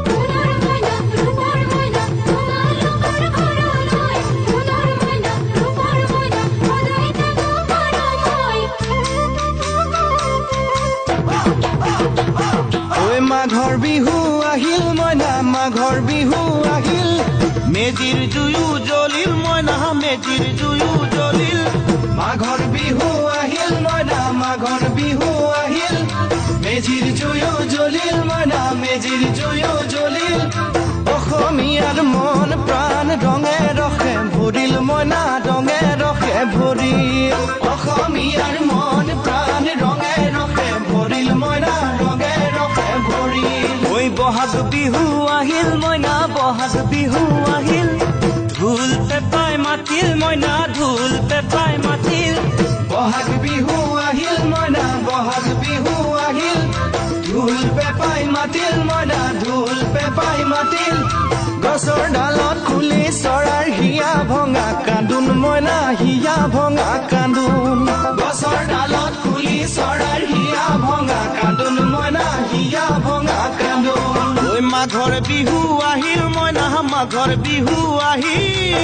সোণৰ মইনা, ৰূপৰ মইনা, তোমালোকৰ ঘৰলৈ, সোণৰ মইনা, ৰূপৰ মইনা, সদায় থাকো মৰমৈ। ঐ মাঘৰ বিহু আহিল মইনা, মাঘৰ বিহু আহিল। মেজিৰ জুয়ো জ্বলিল মইনা, মেজিৰ জুয়ো জ্বলিল। মাঘৰ বিহু আহিল মইনা, মাঘৰ বিহু আহিল। মেজিৰ জুয়ো জ্বলিল মইনা, মেজিৰ জুয়ো জ্বলিল। অসমীয়াৰ মন প্ৰাণ ৰঙে ৰসে ভৰিল মইনা, ৰঙে ৰসে ভৰিল। অসমীয়াৰ মন প্ৰাণ ৰঙে ৰসে ভৰিল মইনা, ৰঙে ৰসে ভৰিল। ঐ বহাগ বিহু আহিল মইনা, বহাগ বিহু আহিল। ঢোল পেপাই মাতিল মইনা, ঢোল পেপাই মাতিল। বহাগ বিহু আহিল মইনা, বহাগ বিহু আহিল। ঢোল পেপাই মাতিল মইনা, ঢোল পেপাই মাতিল। গছৰ ডালত কুলি চৰাইৰ হিয়া ভঙা কান্দোন মইনা, হিয়া ভঙা কান্দোন। গছৰ ডালত কুলি চৰাইৰ হিয়া ভঙা কান্দোন মইনা, হিয়া ভঙা কান্দোন। ঐ মাঘৰ বিহু আহিল মইনা, মাঘৰ বিহু আহিল।